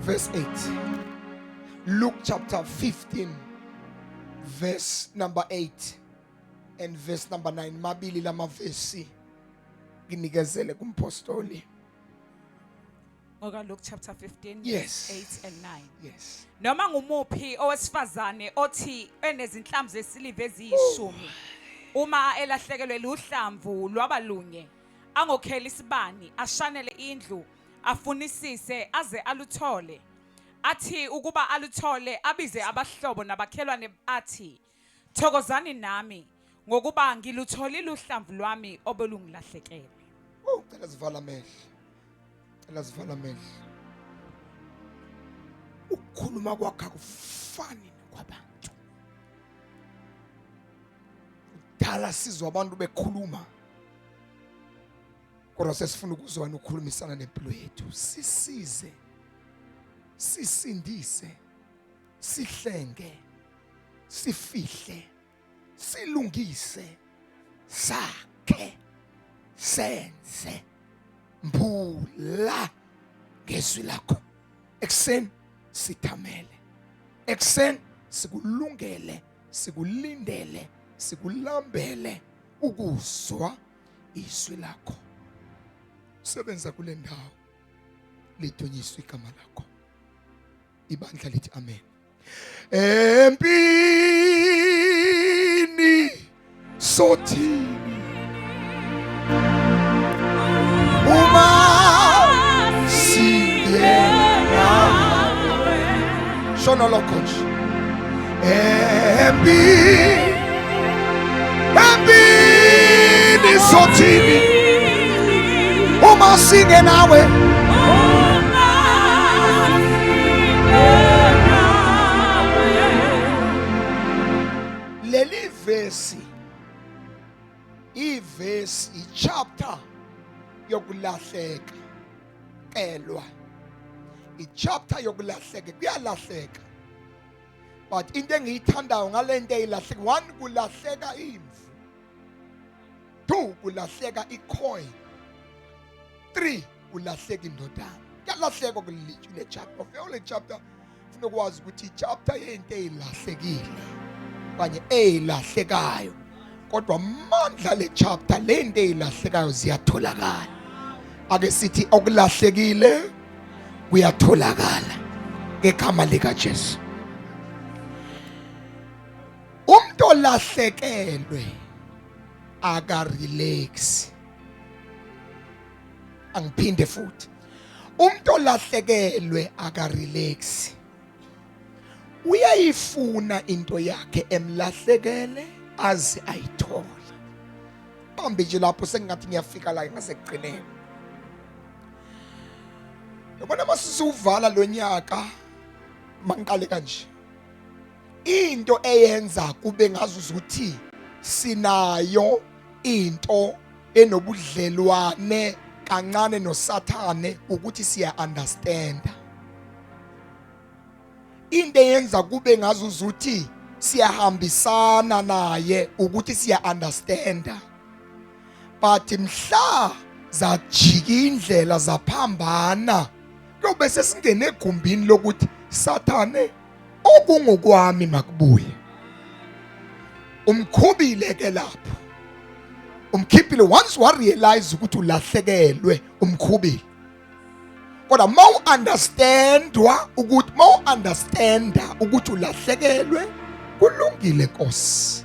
Verse 8. Luke chapter 15 verse number 8 and verse number 9. Mabili lamavesi nginikezele kumpostoli. Ngoka Luke chapter 15 Yes. 8 and 9. Yes. Noma ngumuphi owesifazane othi enezinhlamvu zesiliva eziyishumi uma elahlekelwe luhlamvu lwabalunye angokhela isibani ashanele indlu afunisise aze aluthole, athi ukuba aluthole abize abahlobo nabakhelwane athi, "Thokozani nami, ngokuba ngilutholile uhlamvu lwami obelungilahlekele." Oh, cela sivala amehlo. Cela sivala amehlo. Ukukhuluma kwakhe akufani nokwabantu. Kudala sizwa abantu bekhuluma, kodwa sesifuna ukuzwa wena ukhulumisana nempilo yethu. Sisize, sisindise, sihlenge, sifihle, silungise, sakhe, senze. Mbula ngezwi lakho. Ekuseni sithamele, ekuseni sikulungele, sikulindele, sikulambele ukuzwa izwi lakho. Sebenza kule ndawo, lidunyiswe igama lakho. Ibandla lithi amen. Empini sothini uma singena? Shono lokho nje. Empini sothini uma singenawe? Leli vesi, ivesi, ichapter yokulahleka kelwa, ichapter yokulahleka, kuyalahleka. But into engiyithandayo ngalento eyilahleka, one, kulahleka imvu; two, kulahleka icoin; three, kulahleka indodana. Kuyalahleka kule chapter of le chapter. Ufuna ukwazi ukuthi ichapter yento eyilahlekile kanye eyilahlekayo, kodwa amandla le chapter, lento eyilahlekayo ziyatholakala. Ake sithi okulahlekile kuyatholakala ngegama lika Jesu. Umuntu olahlekelwe aka relax. Angiphinde futhi, umuntu olahlekelwe aka relax, uyayifuna into yakhe emlahlekele aze ayithole. Bambe nje lapho, sengingathi ngiyafika la ngasekugcineni. Yabona, masisuvala lo nyaka, mangiqale kanje: into eyenza kube ngazuza ukuthi sinayo into enobudlelwane kancane noSathane ukuthi siya understand. Into eyenza kube ngazuza ukuthi siyahambisana naye ukuthi siya understand, but mhla zajika indlela, zaphambana, kuyobe sesingene egumbini lokuthi, "Sathane, okungokwami makubuye." Umkhubile ke lapho, umkhiphile. Once wa realize ukuthi ulahlekelwe, umkhubile. Kodwa mawu understandwa ukuthi, mawu understanda ukuthi ulahlekelwe, kulungile Nkosi,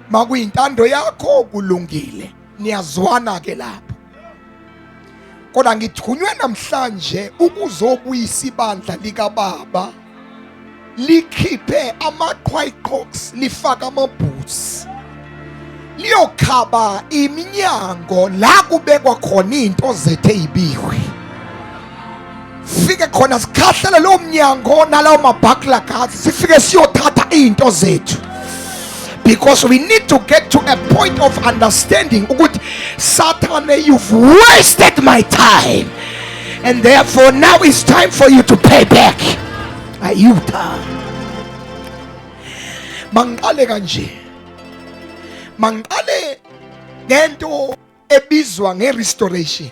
makuyintando yakho, kulungile, niyazwana ke lapho. Kodwa ngithunywe namhlanje ukuzobuyisa ibandla likababa, likhiphe amaqhwayiqhoks, lifake amaboots, liyokhaba iminyango la kubekwa khona izinto zethu ezibiwe. Fike khona sikhahlele lo mnyango nalawo mabhakla guards, sifike siyothatha izinto zethu, because we need to get to a point of understanding ukuthi, "Sathane, you've wasted my time, and therefore now it's time for you to pay back." Ayutha, mangiqale kanje, mangiqale ngento ebizwa nge-restoration,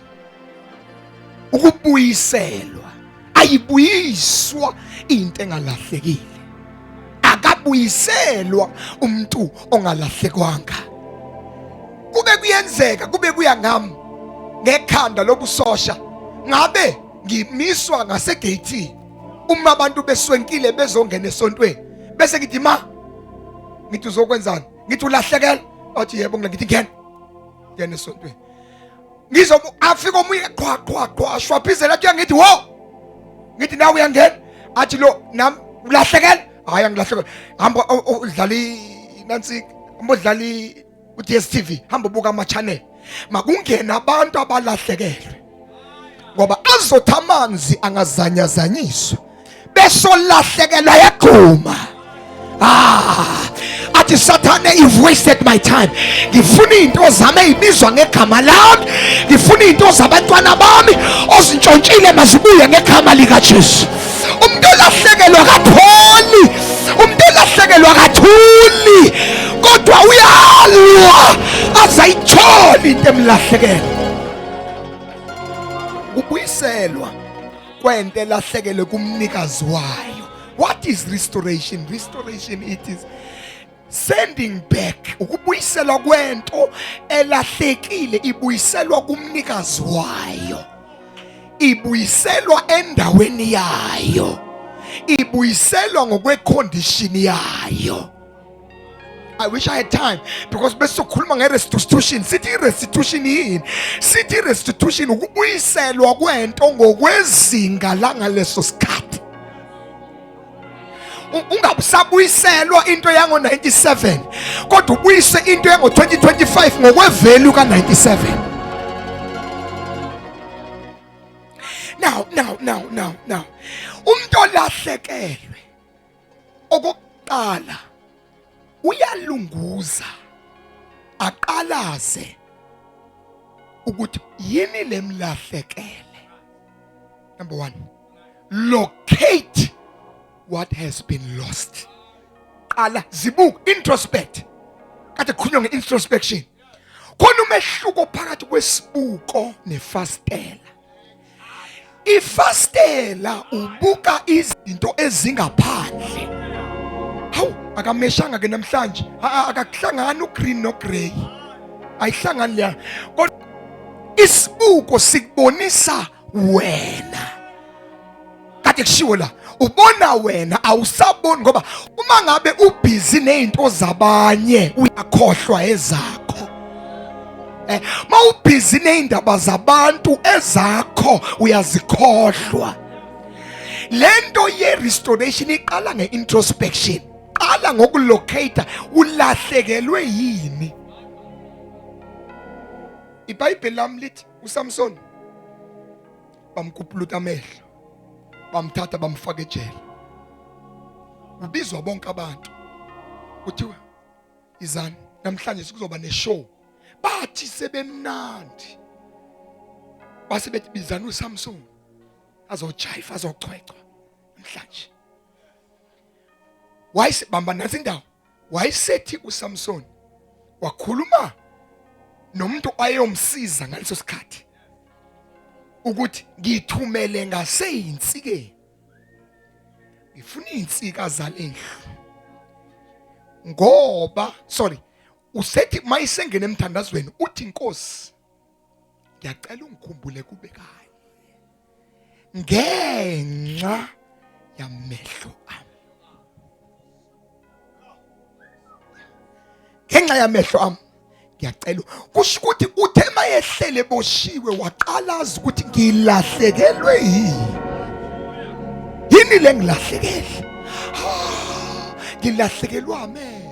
ukubuyiselwa. Ayibuyiswa into engalahlekile. Akabuyiselwa umuntu ongalahlekwanga. Kube kuyenzeka, kube kuya ngami ngekhanda lobusosha, ngabe ngimiswa ngasegeyithini uma abantu beswenkile bezongena esontweni, bese ngithi ma, ngithi uzokwenzani, ngithi ulahlekela, athi yebo, ngithi ngena ngena esontweni. Ngizobu afika omunye qhwa qhwa qhwa shwaphizela, athi ngithi wo, ngithi nawe uyangena, athi lo nami ulahlekela, hayi angilahlekela, hamba udlala nansi, hamba udlala u-DStv, hamba ubuka ama-channel, makungena abantu abalahlekelwe, ngoba azothi amanzi angazanyazanyiswa besolahlekelwa yagquma. Ah, athi Sathane, you've wasted my time. Ngifuna izinto zami ezibizwa ngegama lami, ngifuna izinto zabantwana bami ozintshontshile, mazibuye ngegama lika Jesu. Umuntu olahlekelwa kapholi, umuntu olahlekelwa kathuli, kodwa uyalwa azayitholi into emlahlekela. Kubuyiselwa kwento elahlekele kumnikazi wayo. What is restoration? Restoration, it is sending back, ukubuyiselwa kwento elahlekile, ibuyiselwa kumnikazi wayo, ibuyiselwa endaweni yayo, ibuyiselwa ngokwecondition yayo. I wish I had time, because bese sokhuluma nge-restitution. Sithi i-restitution yini? Sithi i-restitution ukubuyiselwa kwento ngokwezinga langaleso sikhathi. Ungabusabuyiselwa into yango-97, kodwa ubuyise into yango-2025 ngokwevalue ka-97. Now, now, now, now, now, umuntu olahlekelwe okokuqala uyalunguza, aqalaze ukuthi yini lemlahlekele. Number 1, locate what has been lost. Qala zibuka, introspect. Kade kukhulunywa nge-introspection. Khona umehluko phakathi kwesibuko nefastela. Ifastela ubuka izinto ezingaphandle. Hawu, akameshanga ke namhlanje, akakuhlangani ugreen no grey, ayihlangani leya. Kodwa isibuko sikubonisa wena. Kade kushiwo la, ubona wena, awusaboni, ngoba uma ngabe ubhizi nezinto zabanye uyakhohlwa ezakho. Mawubhizi nezindaba zabantu, ezakho uyazikhohlwa. Lento ye restoration iqala ngeintrospection, qala ngokulocate ulahlekelwe yini. IBhayibheli lami lithi uSamson bamkupuluta amehlo, bamthatha bamfaka ejele. Ubizwa bonke abantu, kuthiwa izani namhlanje sikuzoba neshow. Bathi sebemnandi, base bethi bizani uSamson azojive, azochwechwa namhlanje. Wayesebamba nansi indawo, wayesethi uSamson wakhuluma nomuntu ayomsiza ngaleso sikhathi ukuthi ngithumele ngaseyinsikeni, ngifuna izinsika zalendlu, ngoba sorry, usethi mayisengena emthandazweni uthi Nkosi ngiyacela ungikhumbule kube kanye ngenxa yamehlo ami, ngenxa yamehlo ami ngiyacela. Kusho ukuthi uthe mayehlele boshiwe waqalaza ukuthi ngilahlekelwe yini, yini le ngilahlekele, ngilahlekelwa amehlo,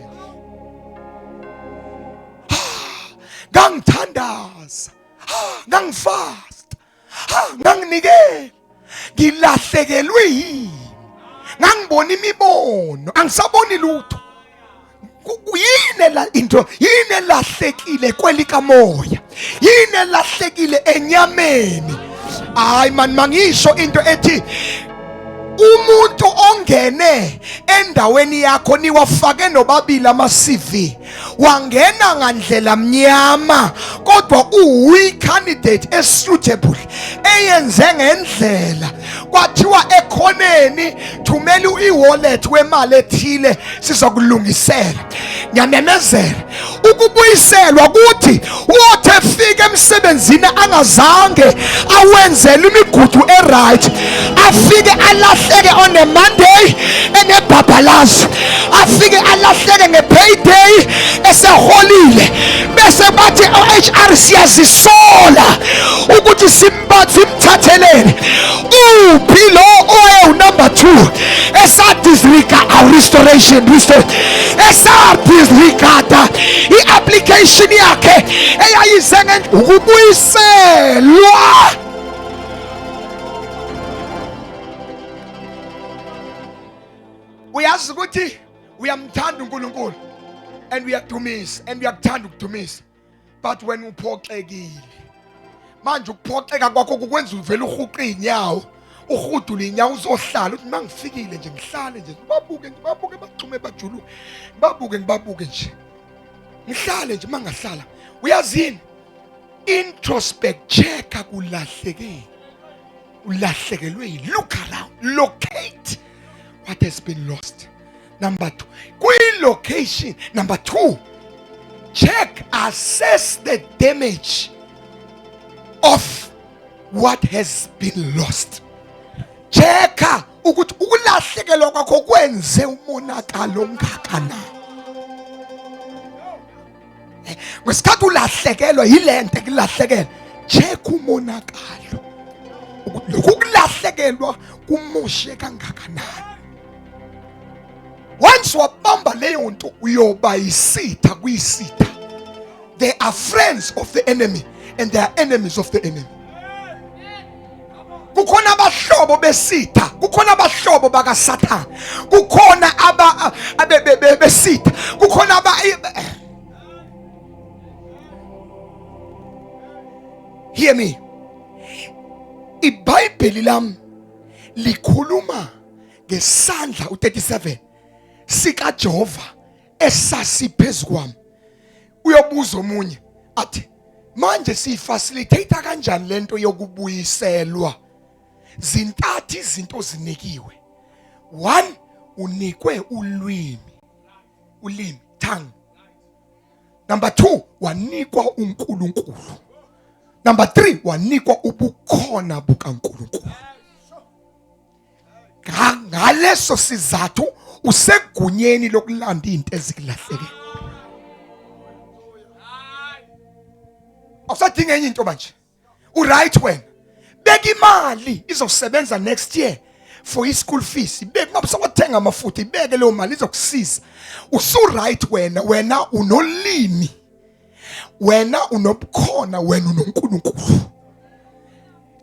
ngangithandaza, ngangifasta, nganginikela, ngilahlekelwe yini, ngangibona imibono, angisaboni lutho. Yini la into, yini elahlekile kwelikamoya, yini elahlekile enyameni? Hayi man, mangisho into ethi Umuntu ongene endaweni yakho niwafake nobabili ama CV, wangena ngandlela mnyama kodwa uyi candidate esuitable eyenze ngendlela, kwathiwa ekhoneni thumela i-wallet wemali ethile sizokulungisela. Ngiyamemezela ukubuyiselwa kuthi wothi efika emsebenzini angazange awenzele imigudu eright, afike alahleke on a Monday enebhabhalazi, afike alahleke ngepayday eseholile, bese bathi o-HR siyazisola ukuthi simthatheleni. Uphi lo owayewunumber 2 esadisregard restoration restore esadisregarda i-application yakhe eyayize ukubuyiselwa. Uyazi ukuthi uyamthanda uNkulunkulu and uyadumisa and uyakuthanda ukudumisa, but when uphoxekile manje, ukuphoxeka kwakho kukwenza uvele uhuqe inyawo, uhudule inyawo, uzohlala uthi mangifikile nje ngihlale nje ngibabuke, ngibabuke baxhume bajuluke, ngibabuke, ngibabuke nje, ngihlale nje. Mangahlala uyazini, introspect, checka kulahlekeni, ulahlekelwe. Look around, locate what has been lost. Number 2, kwi-location number 2, check, assess the damage of what has been lost. Checka ukuthi ukulahlekelwa kwakho kwenze umonakalo ongakanani. Ngesikhathi ulahlekelwa yilento ekulahlekelwa, check umonakalo ukuthi lokhu kulahlekelwa kumoshe kangakanani. Once wabamba leyo nto, uyoba yisitha kuyisitha. They are friends of the enemy and they are enemies of the enemy. Kukhona abahlobo besitha, kukhona abahlobo bakaSathane, kukhona aba besitha, kukhona aba. Hear me, iBhayibheli lami likhuluma ngesandla u37 sikaJehova esasiphezu kwami. Uyobuza omunye athi, manje siyifacilitate kanjani lento yokubuyiselwa? Zintathu izinto ozinikiwe. One, unikwe ulwimi, ulimi, tongue. Number 2, wanikwa uNkulunkulu. Number 3, wanikwa ubukhona bukaNkulunkulu. Ngaleso sizathu usegunyeni lokulanda izinto ezikulahlekele. Awusadinga enye into manje, uright wena. Beka imali izosebenza next year for i-school fees, ibeke. Ngoba sewathenga amafutha, ibeke leyo mali izokusiza. Usu-right wena, wena unolimi, wena unobukhona, wena unoNkulunkulu.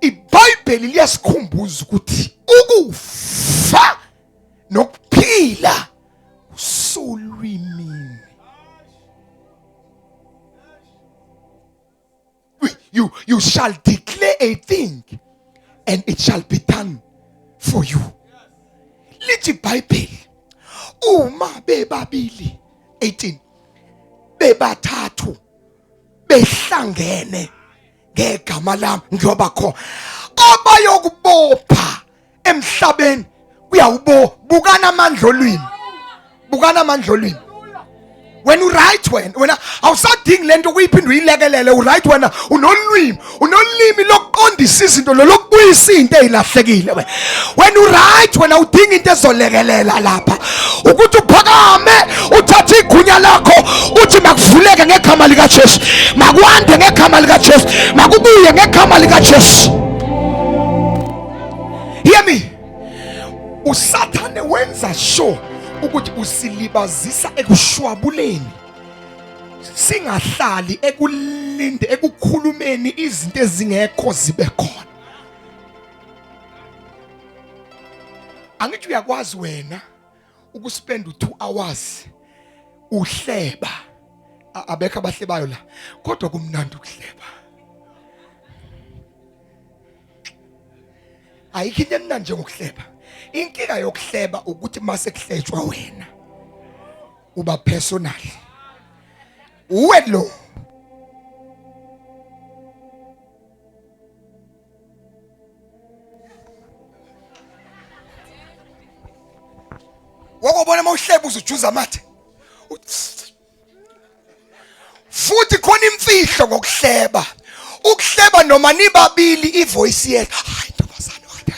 IBhayibheli liyasikhumbuza ukuthi ukufa nokuphila kusolwimini. You shall declare a thing and it shall be done for you. Lithi iBhayibheli, uma bebabili 18 bebathathu behlangene ngegama lami, ngiyoba khona. Abayokubopha emhlabeni kuyawubo. Bukana amandla olwimi, bukana amandla olwimi. Wena uright wena, wena awusadingi lento kuyiphinda uyilekelele. Uright wena, unolwimi, unolimi lokuqondisa izinto, lolokubuyisa into ezilahlekile. Wena, wena uright wena, udinga into ezolekelela lapha ukuthi uphakame, uthathe igunya lakho, uthi makuvuleke ngegama likaJesu, makwande ngegama likaJesu, makubuye ngegama likaJesu. Hear me, uSathane wenza sure ukuthi usilibazisa ekushwabuleni, singahlali ekulinde ekukhulumeni izinto ezingekho zibe khona. Angithi uyakwazi wena ukuspend u2 hours uhleba? Abekho abahlebayo la, kodwa kumnandi ukuhleba. Ayikho into emnandi njengokuhleba. Inkinga yokuhleba ukuthi mase kuhletshwa wena uba personal. Uwe lo wakubona uma uhleba uzujuza amathe. Futhi khona imfihlo ngokuhleba. Ukuhleba noma nibabili ivoice yethu. Hayi ntombazane wathi.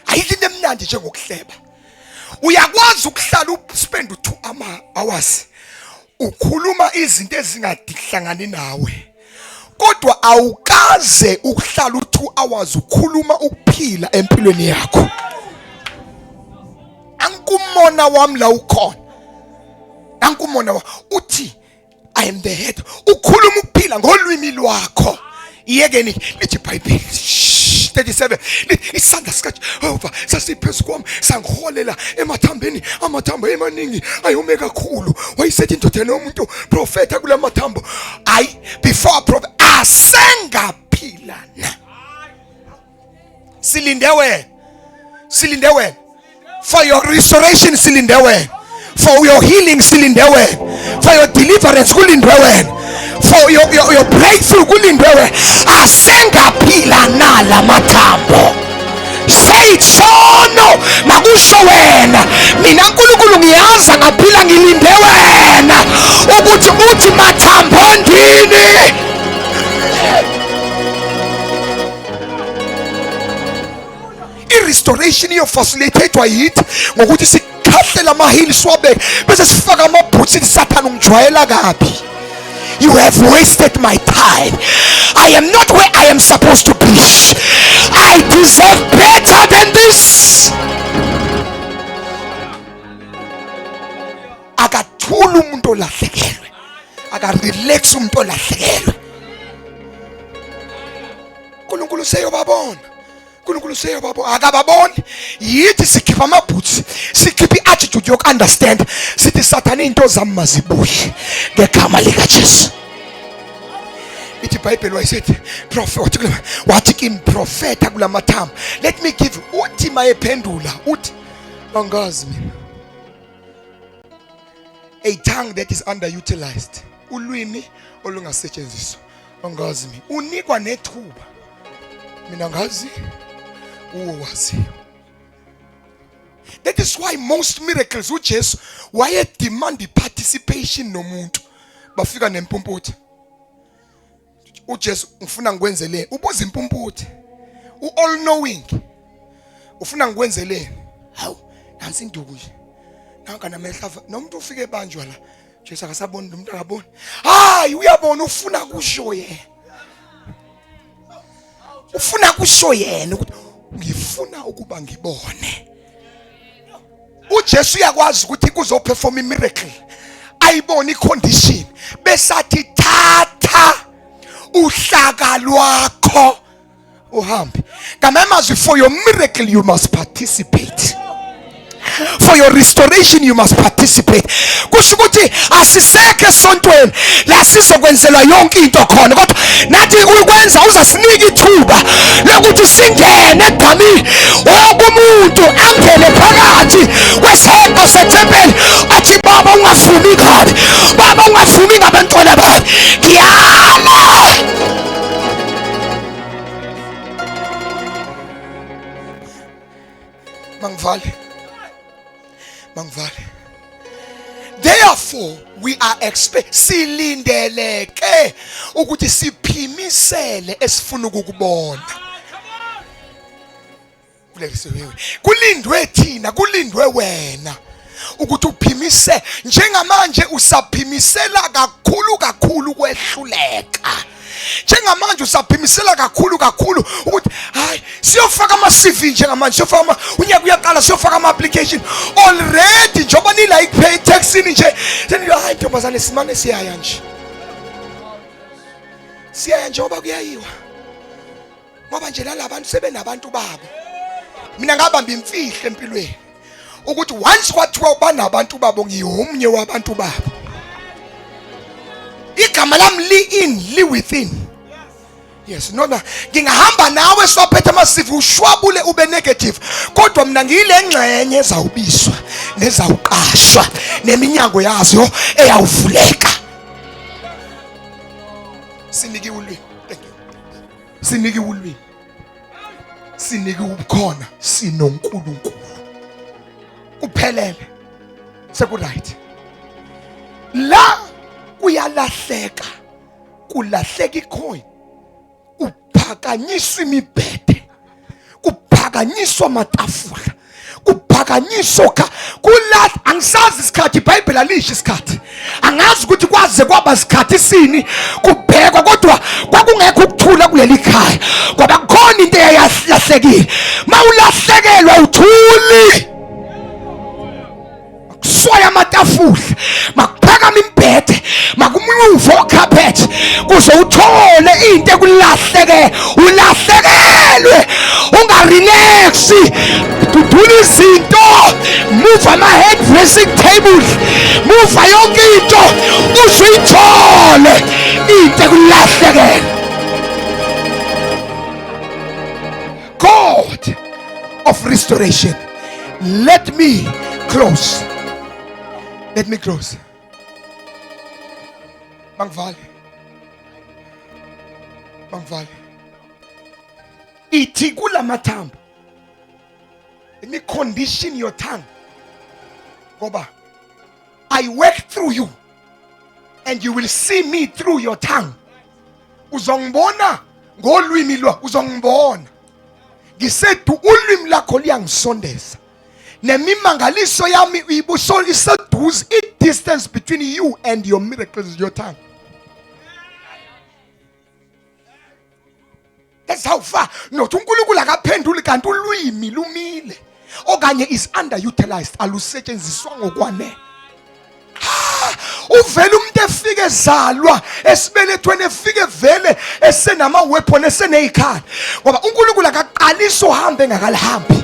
Ayikho into emnandi njengokuhleba. Uyakwazi ukuhlala uspend u2 ama hours ukhuluma izinto ezingadihlangani nawe. Kodwa awukaze ukuhlala u2 hours ukhuluma ukuphila empilweni yakho. Ankumona wami la ukhona. Ankumona wa uthi I am the head. Ukhuluma ukuphila ngolwimi lwakho. Iyekeni lithi iBhayibheli 37 isandla sikaJehova sasiphezu kwami sangiholela emathambeni, amathambo emaningi ayome kakhulu. Wayesethi indodana yomuntu, profeta kulamathambo. Ayi, before prophet asengaphila na. Silinde wena, silinde wena for your restoration, silinde wena for your healing, silinde wena for your deliverance, kulindwe wena for your breakthrough, kulindwe wena. Asengaphila na lamathambo? Say sono makusho wena. Mina uNkulunkulu ngiyazi ngaphila, ngilinde wena ukuthi uthi mathambo ndini. I-restoration iyofacilitatewa yithi ngokuthi sikhahlela amahili siwabeke bese sifaka amaboots sithi sathane ungijwayela kabi. You have wasted my time. I am not where I am supposed to be. I deserve better than this. Akathula umuntu olahlekelwe, akarelax umuntu olahlekelwe. uNkulunkulu useyobabona, uNkulunkulu useyobabona. Akababoni yithi sikhipha amaboots, sikhipha i-attitude yoku-understand, sithi sathane into zami mazibuye ngegama likaJesu. Ithi iBhayibheli wayesethi prophet, wathi kimi profeta kulamathambo. Let me give uthi mayephendula uthi angazi mina. A tongue that is underutilized, ulwimi olungasetshenziswa. Angazi mina. Unikwa nethuba, mina ngazi uwo waziyo. That is why most miracles uJesu waye demand participation nomuntu. Bafika nempumputhe, uJesu ngifuna ngikwenzeleni? Ubuza impumputhe, u-all knowing, ufuna ngikwenzeleni? Hawu, nansi induku nje, nanka namehla nomuntu ufike ebanjwa la. Jesu akasaboni lo muntu, akaboni. Hayi, uyabona, ufuna kusho yena, ufuna kusho yena ukuthi ngifuna ukuba ngibone. uJesu uyakwazi ukuthi kuzoperform imiracle, ayibone icondition besathi thatha uhlaka lwakho uhambe. Ngamanye amazwi, for your miracle you must participate, for your restoration you must participate. Kusho ukuthi asisekho esontweni la sizokwenzelwa yonke into khona, kodwa nathi ukwenza uzasinika ithuba lokuthi singene egqamini. Wonke umuntu angene phakathi kwesihenqo sethempeli athi baba ungavumi kabi, baba ungavumi ngabantwana bami, ngiyala. Mangivale, mangivale. Therefore we are expect, silindeleke ukuthi siphimisele esifuna ukukubona. Kulindwe thina, kulindwe wena ukuthi uphimise. Njengamanje usaphimisela kakhulu kakhulu kwehluleka. Njengamanje usaphimisela kakhulu kakhulu ukuthi hayi siyofaka ama CV. Njengamanje siyofaka ama, unyaka uyaqala, siyofaka ama application already. Njengoba nila ikupay taxini nje, seniyo hayi ntombazane simane siyaya nje, siyaya njengoba kuyayiwa, ngoba nje lalabantu sebenabantu babo. Mina ngabamba imfihlo empilweni ukuthi once kwathiwa banabantu babo, ngiyomnye wabantu babo. Igama lami li in li within. Yes, nona ngingahamba nawe sophethe amasivi ushwabule ube negative, kodwa mina ngiyile ngxenye ezawubiswa nezawuqashwa neminyango yazo eyawuvuleka. Sinikiwe ulwimi. Thank you. Sinikiwe ulwimi. Sinikiwe ubukhona sinoNkulunkulu. Kuphelele. Seku right. La kuyalahleka. Kulahleka icoin. Kuphakanyiswa imibhede. Kuphakanyiswa amatafula. Kuphakanyiswa kha kula angisazi isikhathi iBhayibheli alisho isikhathi. Angazi ukuthi kwaze kwaba sikhathi sini kubhekwa kodwa kwakungekho ukuthula kuleli khaya. Ngoba kukhona into eyayilahlekile. Mawulahlekelwa uthuli. Makuswaya amatafula, makuphakama imbhede, makumove ocarpet kuze uthole into ekulahleke, ulahlekelwe, ungarelax, dudula izinto, move ama head dressing table, move yonke into uze uyithole into ekulahlekele. God of restoration. Let me close. Let me close. Mangivale. Mangivale. Ithi kulamathambo. Let me condition your tongue. Ngoba I work through you and you will see me through your tongue. Uzongibona ngolwimi lwa uzongibona. Ngisedu ulwimi lakho liyangisondeza. Nemimangaliso yami uyibuso iseduze, i distance between you and your miracles is your tongue. That's how far. Not uNkulunkulu akaphenduli kanti ulwimi lumile okanye is underutilized, alusetshenziswa ngokwanele. Uvele umuntu efike ezalwa esibelethweni, efike vele esenama weapon, esenezikhali, ngoba uNkulunkulu akaqalisi uhambe engakalihambi.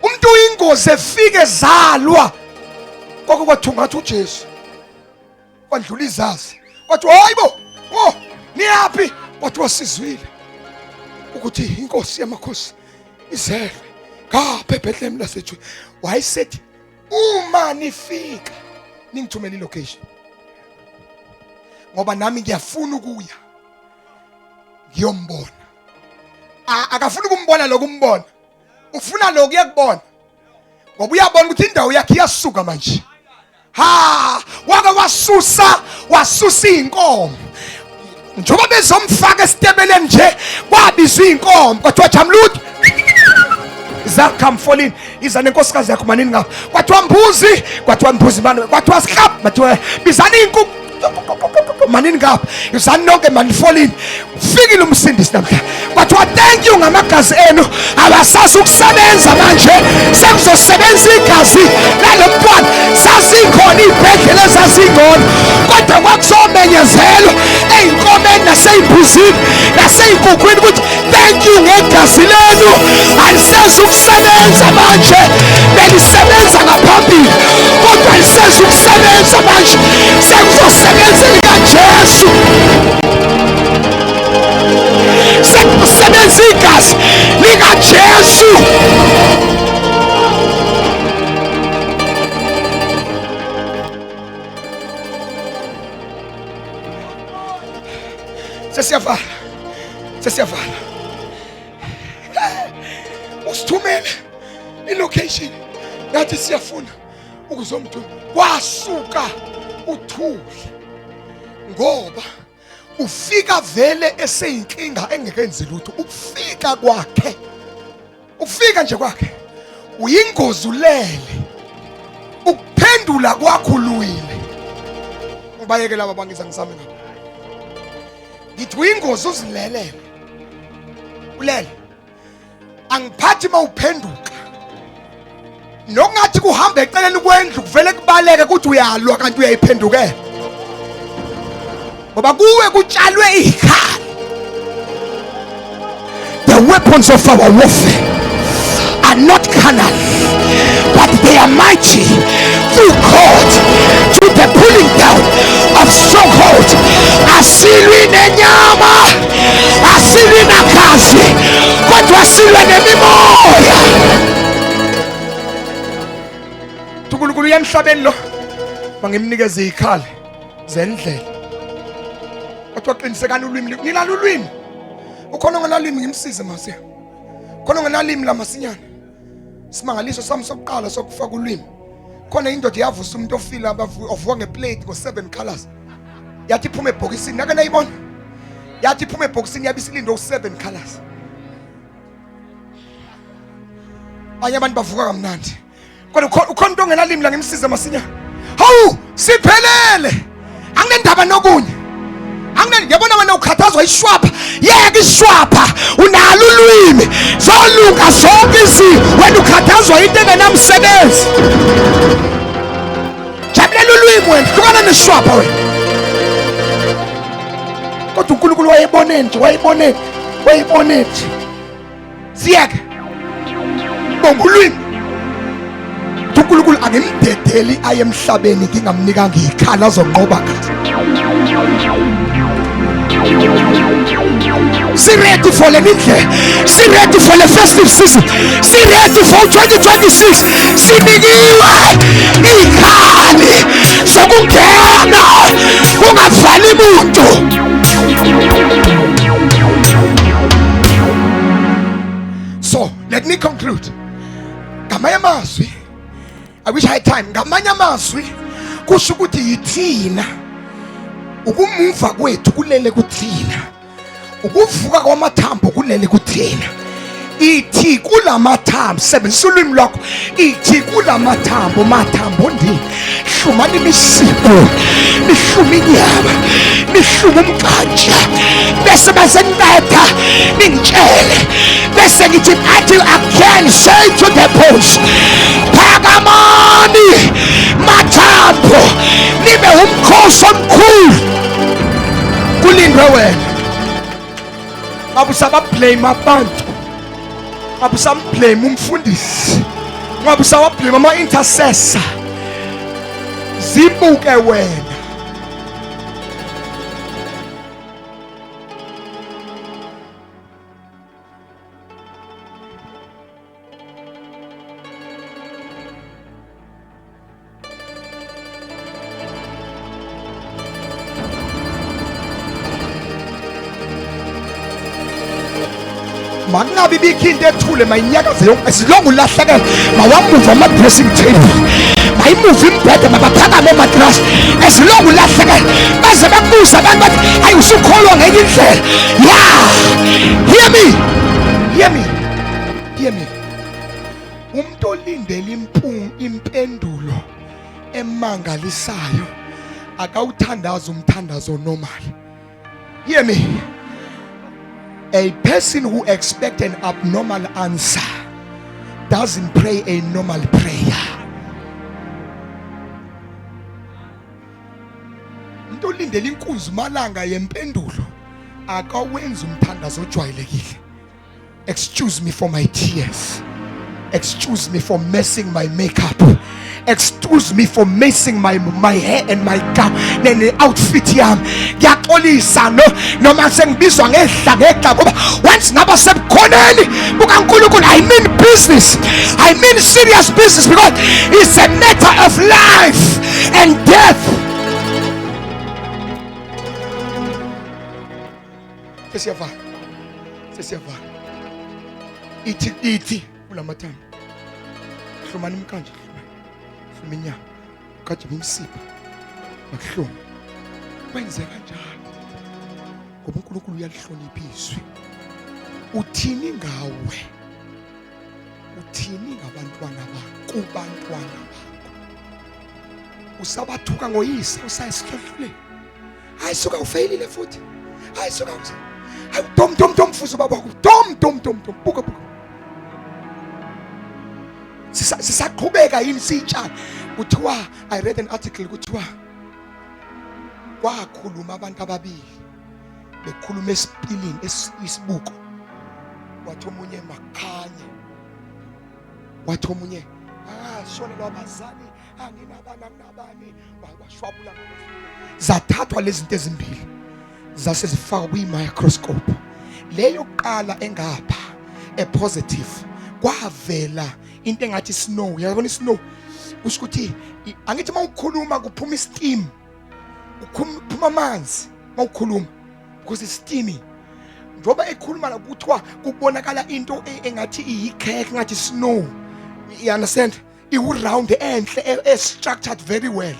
Umuntu uyingozi efike ezalwa, kwake kwathungatha uJesu, kwadlula izazi, kwathiwa hayibo, oh niyaphi? Kwathiwa sizwile ukuthi inkosi yamakhosi izelwe ngapha eBethlehem laseJuda. Wayesethi uma nifika ningithumele ilocation, ngoba nami ngiyafuna ukuya ngiyombona. Akafuni ukumbona lokumbona, ufuna lokhu yakubona, ngoba uyabona ukuthi indawo yakhe iyasuka manje. Ha, wake wasusa, wasusa inkomo njengoba bezomfaka esitebeleni nje, kwabizwa inkomo kwathiwa jamludi zakhamfolini iza nenkosikazi yakho manini ngapha, kwathiwa mbuzi, kwathiwa mbuzi mani, kwathiwa siklab, kwathiwa bizani inkukhu manini ngapha, izani nonke manifolini, fikile umsindisi namhla. Kwathiwa thank you ngamagazi enu, awasazi ukusebenza manje, sekuzosebenza igazi lalo mntwana. Zazikhona iy'bhedlela ezazingcono, kodwa kwakuzomenyezelwa ey'nkomeni nasey'mbuzini nasey'nkukhwini ukuthi thank you ngegazi lenu, alisezi ukusebenza manje, belisebenza ngaphambili kodwa alisezi ukusebenza manje, sekuzosebenza likaJesu, sekusebenza igazi likaJesu. Sesiyavala, sesiyavala. Usithumele ilocation, nathi siyafuna ukuzomthuma. Kwasuka uthuli ngoba ufika vele eseyinkinga engekenzi lutho. Ukufika kwakhe, ukufika nje kwakhe uyingozi, ulele, ukuphendula kwakho ulwile. Ngibayeke laba bangiza ngizame ngapha, ngithi uyingozi uzilelele, ulele, angiphathi mawuphenduka nokungathi kuhamba eceleni kwendlu kuvele kubaleke ukuthi uyalwa kanti uyayiphendukela, ngoba kuwe kutshalwe ikhali. The weapons of our warfare are are not carnal, but they are mighty through God to the pulling down of strongholds. Asilwi nenyama, asilwi nagazi, kodwa silwe nemimoya. uNkulunkulu uya emhlabeni lo, bangimnikeze izikhali zendlela. Kodwa qinisekani ulwimi, nilala ulwimi. Ukhona ongenalimi ngimsize masinya. Khona ongenalimi la masinyane. Simangaliso sami sokuqala sokufaka ulwimi. Khona indoda yavusa umuntu ofile abavuka ngeplate ngo-7 colors. Yathi iphuma ebhokisini, nake nayibona? Yathi iphuma ebhokisini yabe isilindwe u-7 colors. Abanye abantu bavuka kamnandi. Kodwa ukhona umuntu ongenalimi la ngimsize masinya. Hawu, siphelele. Anginendaba nokunye. Anginendaba, yabona wena ukhathazwa ishwapha. Yeka ishwapha, unalo ulwimi. Zolunga zonke izinto. Wena ukhathazwa into engenamsebenzi. Jabulela ulwimi wena, hlukana neshwapha wena. Kodwa uNkulunkulu wayebone nje, wayebone, wayebone nje. Siyeke. Bonga ulwimi. uNkulunkulu angimdedeli aye emhlabeni ngingamnikanga ikhala azonqoba ngazo. Si ready for le mindlela, si ready for le festive season, si ready for 2026. Sinikiwe ikhali zokungena kungavali muntu. So let me conclude. Ngamanye amazwi, I wish I had time. Ngamanye amazwi kusho ukuthi yithina ukumuva kwethu kulele kuthina, ukuvuka kwamathambo kulele kuthina. Ithi kulamathambo, sebenzisa ulwimi lwakho, ithi kulamathambo, mathambo ndini, hlumani imisipho, nihlume inyama, nihlume umkantsha, bese basenqeda ningitshele, bese ngithi athi again say to the bones, phakamani mathambo, nibe umkhosi omkhulu, kulindwe wena. Ngabe usabablame abantu, ngabe usamblame umfundisi, ngabe usawablame ama-intercessor. Zibuke wena. Makungabi bikho into ethule, mayinyakaze yonke silonga ulahlekela, mawamuva ama-dressing table, mayimuva imbhede, mabaphakame omatrasi ezilonga ulahlekela, baze bakubuze abantu bathi hayi usukholwa ngenye indlela. Ya, hear me, hear me, hear me. Umuntu olindele impendulo emangalisayo akawuthandazi umthandazo normal. Hear me. A person who expects an abnormal answer doesn't pray a normal prayer. Umuntu olindele inkunzi malanga yempendulo akawenzi umthandazo ojwayelekile. Excuse me for my tears. Excuse me for messing my makeup. Excuse me for messing my hair and my gown ne outfit yami. Ngiyaxolisa no noma sengibizwa ngehla ngehla, ngoba once ngaba sebukhoneni bukaNkulunkulu, I mean business. I mean serious business, because it's a matter of life and death. Sesiyavala, sesiyavala. Ithi, ithi kulamathambo, hlumani imkanje, hlumani, hluma inyama, kajima imisipha, makuhluma. Kwenze kanjalo ngoba uNkulunkulu uyalihlonipha izwi. Uthini ngawe? Uthini ngabantwana bakho? Kubantwana bakho usabathuka ngoyise, usayesihlohluleni. Hayi suka, ufeyilile futhi. Hayi suka, hayi dom dom dom, fuza ubaba wakho, dom dom dom dom. Buka, buka, sisaqhubeka yini siyitshala? Kuthiwa, I read an article, kuthiwa kwakhuluma abantu ababili bekhuluma esipilini, isibuko, wathi omunye makhanye. Wathi omunye shonelwa abazali, anginabani, anginabani, washwabula. Zathathwa lezi zinto ezimbili zase zifakwa kwi-microscope. Le yokuqala engapha e-positive kwavela into engathi snow. Uyabona i-snow, kusho ukuthi angithi uma ukhuluma kuphuma i-steam, kuphuma amanzi uma ukhuluma because it's steamy. Njengoba ekhuluma la kuthiwa kubonakala into engathi iyikhekhe, ngathi snow, you understand, iwu-round enhle e-structured very well.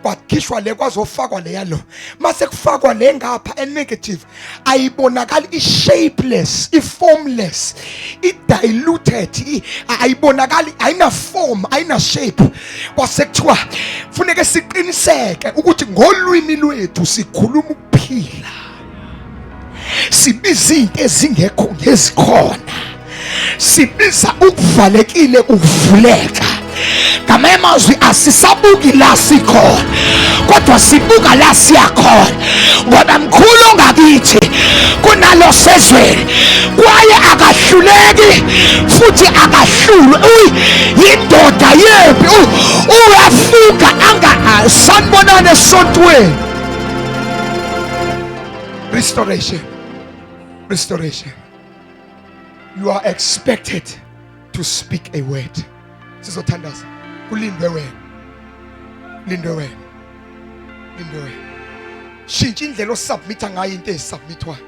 Kwakhishwa le kwazofakwa leya lo, mase kufakwa le ngapha e-negative ayibonakali, i-shapeless, i-formless, i-diluted, ayibonakali, ayina-form, ayina-shape. Kwase kuthiwa funeke siqiniseke ukuthi ngolwimi lwethu sikhuluma ukuphila, sibiza izinto ezingekho ngezikhona, sibiza ukuvalekile ukuvuleka. Ngamanye amazwi asisabuki la sikhona, kodwa sibuka la siyakhona, ngoba mkhulu ongakithi kunalo sezweni, kwaye akahluleki futhi akahlulwe. Uy yindoda yempi, uyafuka anga. Sanibonani esontweni. Restoration, restoration. You are expected to speak a word. Sizothandaza, kulindwe wena, lindwe wena, lindwe wena. Shintsha indlela osubmitha ngayo into ezisubmithwayo,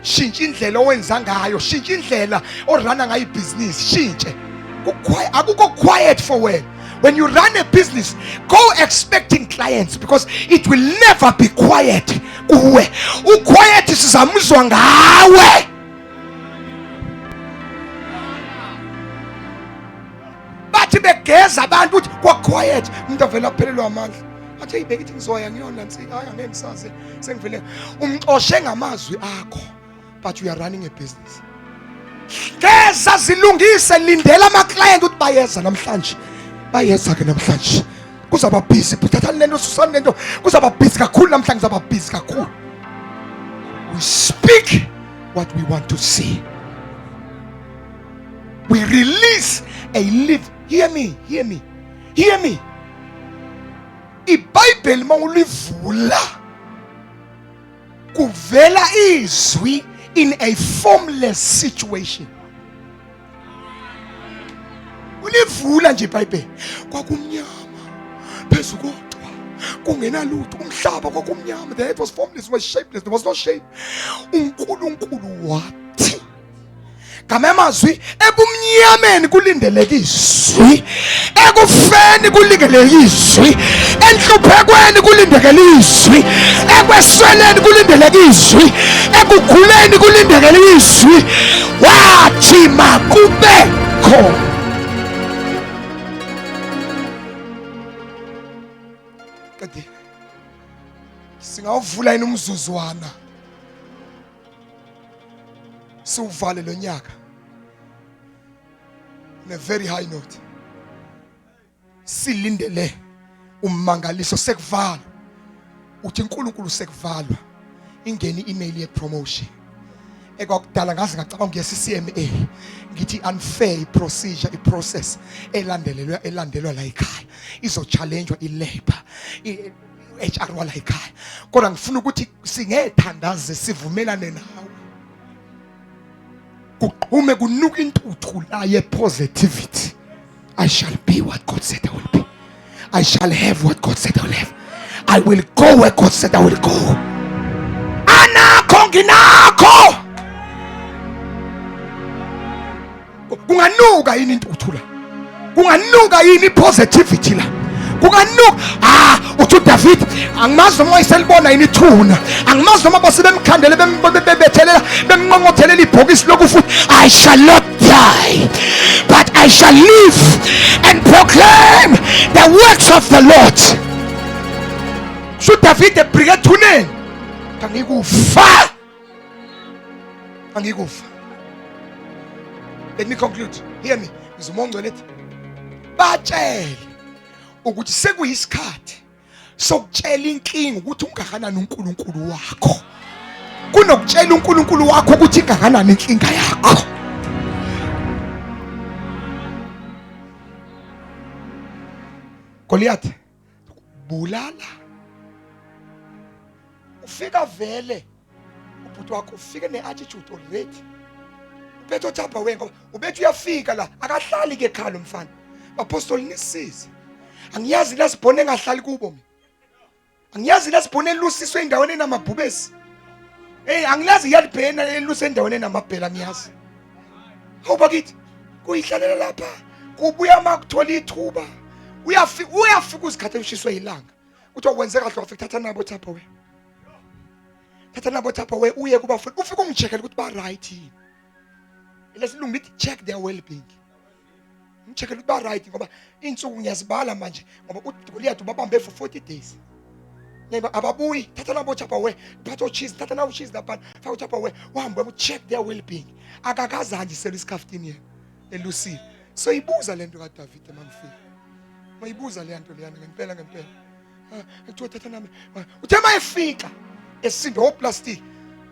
shintsha indlela owenza ngayo, shintsha indlela oruna ngayo ibhizinisi, shintshe. Akukho quiet for wena. When you run a business, go expecting clients, because it will never be quiet kuwe. Uquiet sizamuzwa ngawe. Bathi begeza abantu ukuthi kwa quiet, umuntu avela aphelelwa amandla, athi hey, bekithi ngizoya ngiyona nsika, hayi angeke ngisaze sengivele. Umxoshe ngamazwi akho, but you are running a business. Geza, zilungise, lindela ama-client ukuthi bayeza namhlanje, bayeza ke namhlanje, kuzaba busy. Thathani lento, susani lento, kuzaba busy kakhulu namhlanje, kuzaba busy kakhulu. We speak what we want to see, we release a live. Hear me, hear me, hear me. IBhayibheli mawulivula kuvela izwi in a formless situation. Ulivula nje iBhayibheli, kwakumnyama phezu kodwa kungenalutho, umhlaba kwakumnyama, the earth was formless, was shapeless, there was no shape. UNkulunkulu wathi, ngamanye amazwi, ebumnyameni kulindeleke izwi, ekufeni kulindeleke izwi, enhluphekweni kulindeleke izwi, ekwesweleni kulindeleke izwi, ekuguleni kulindeleke izwi. Wathi makube khona. Kade singawuvula yini umzuzwana siwuvale lo nyaka on a very high note, silindele ummangaliso? Sekuvalwa, uthi uNkulunkulu sekuvalwa, ingene i-email ye-promotion ekwakudala ngaze ngacabanga ukuya CCMA, ngithi unfair i-procedure, i-process elandelelwa elandelwa la ekhaya, izo-challengewa i-labor, i-HR wala ekhaya. Kodwa ngifuna ukuthi singethandaze, sivumelane nawe, kuqhume kunuka intuthu la ye-positivity. I shall be what God said I will be. I shall have what God said I will have. I will go where God said I will go. Anakho nginakho. Kunganuka yini intuthu la? Kunganuka yini positivity la? Kunganuka? Ah, uthi uDavid, angimazi noma wayeselibona yini ithuna, angimazi noma base bemkhandele, bebethelela, bemnqonqothelela ibhokisi lokufuthi. I shall not die, but I shall live and proclaim the works of the Lord. Kusho uDavid ebrike ethuneni, angikufa, angikufa. Let me conclude. Hear me. Ngizumongcwele ethi batshele ukuthi sekuyisikhathi sokutshela inkinga ukuthi ungakanani uNkulunkulu wakho, kunokutshela uNkulunkulu wakho ukuthi ingakanani inkinga yakho. Goliath bulala ufika vele ubhuti wakho ufike ne-attitude already uphethe othapha we ngoba ubethi uyafika la akahlali ke ekhaya lo mfana bapostoli nisize angiyazi lasibhone engahlali kubo mina angiyazi lasibhone elusiswe endaweni enamabhubesi hey angilazi iyalibhena eluse endaweni enamabhela angiyazi hawu bakithi kuyihlalela lapha kubuya makuthola ithuba uyafika uyafika uzikhathe ushiswe ilanga kuthiwa wenze kahle wafika thatha nabo thapha we thatha nabo thapha we uye kubafuna ufike ungicheckele ukuthi ba right yini lesilungu lithi check their well being ngicheckele ukuthi ba right ngoba insuku ngiyazibala manje ngoba uGoliath ubabambe for 40 days Neighbor, ababuyi thatha nabo Tupperware phatha cheese thatha nawo cheese lapha faka Tupperware uhambe uye check their well being akakaze ahanjiselwe isikhaftini yena elusile so ibuza lento kaDavid mangifika mayibuza le nto leyana ngempela ngempela kuthiwa thatha nami uthe mayefika esindo oplastic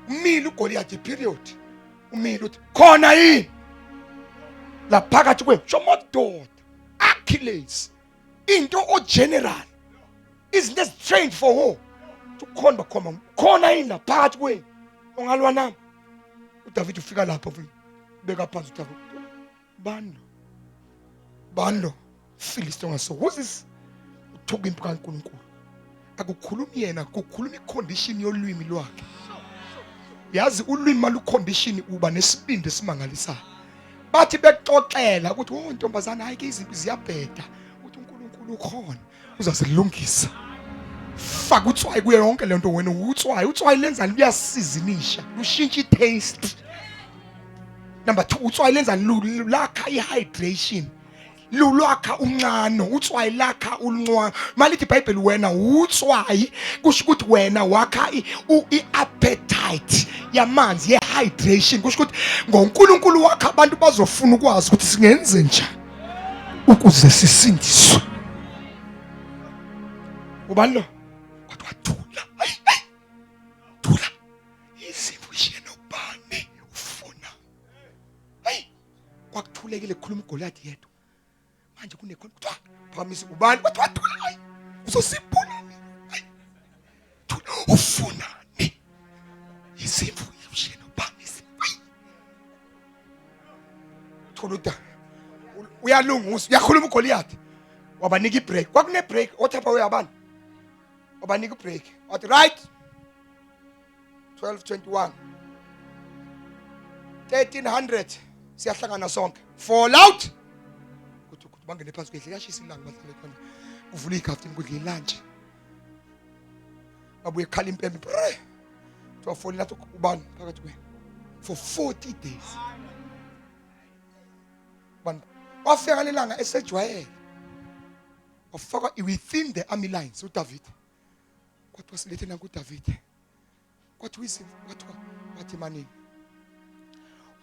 umile uGoliath period umile uthi khona yini la phakathi kwe shomododa Achilles into ogeneral izinto ezitrained for war ukhona bakhoma khona yini la phakathi kwenu ongalwa nami uDavid ufika lapho beka phansi uDavid bani lo bani lo Philistine ongaso who's this uthuka impi kaNkulunkulu akukhulumi yena kukhuluma icondition yolwimi lwakhe yazi ulwimi malucondition uba nesibindi esimangalisayo bathi bexoxela ukuthi oh ntombazana hayi ke izinto ziyabheda uthi uNkulunkulu ukhona uzazilungisa faka utswayi kuyo yonke lento wena utswayi utswayi lenzani luyasizinisha lushintsha i-taste number 2 utswayi lenzani lakha i-hydration lulwakha unxano utswayi lakha ulunxwano malithi iBhayibheli wena utswayi kusho ukuthi wena wakha i-appetite yamanzi ye-hydration kusho ukuthi ngoNkulunkulu wakhe abantu bazofuna ukwazi ukuthi singenze njani ukuze sisindiswe ubani lo kodwa thula hayi thula izimvu ishiye nobani ufuna hayi kwakuthulekile kukhuluma uGoliath yedwa manje kunekhona kuthiwa phakamisa ubani kwathiwa thula hayi uzosibulala hayi thula ufunani izimvu ishiye nobani hayi thola uda uyalungusa uyakhuluma uGoliath wabanika ibreak kwakune break othapha uyabani wabanika ibreak wathi right 1221 1300 siyahlangana sonke fall out kuthi kuthi bangene phansi kwedle yashisa ilanga bahlale khona kuvula ikhafini kudla ilunch babuye khala impembe bre kuthiwa foni lathi ubani phakathi kwenu for 40 days bani wafika lelanga esejwayele wafakwa within the army lines uDavid kwathiwa silethe nanku uDavid kwathiwa izimvu kwathiwa wathi manini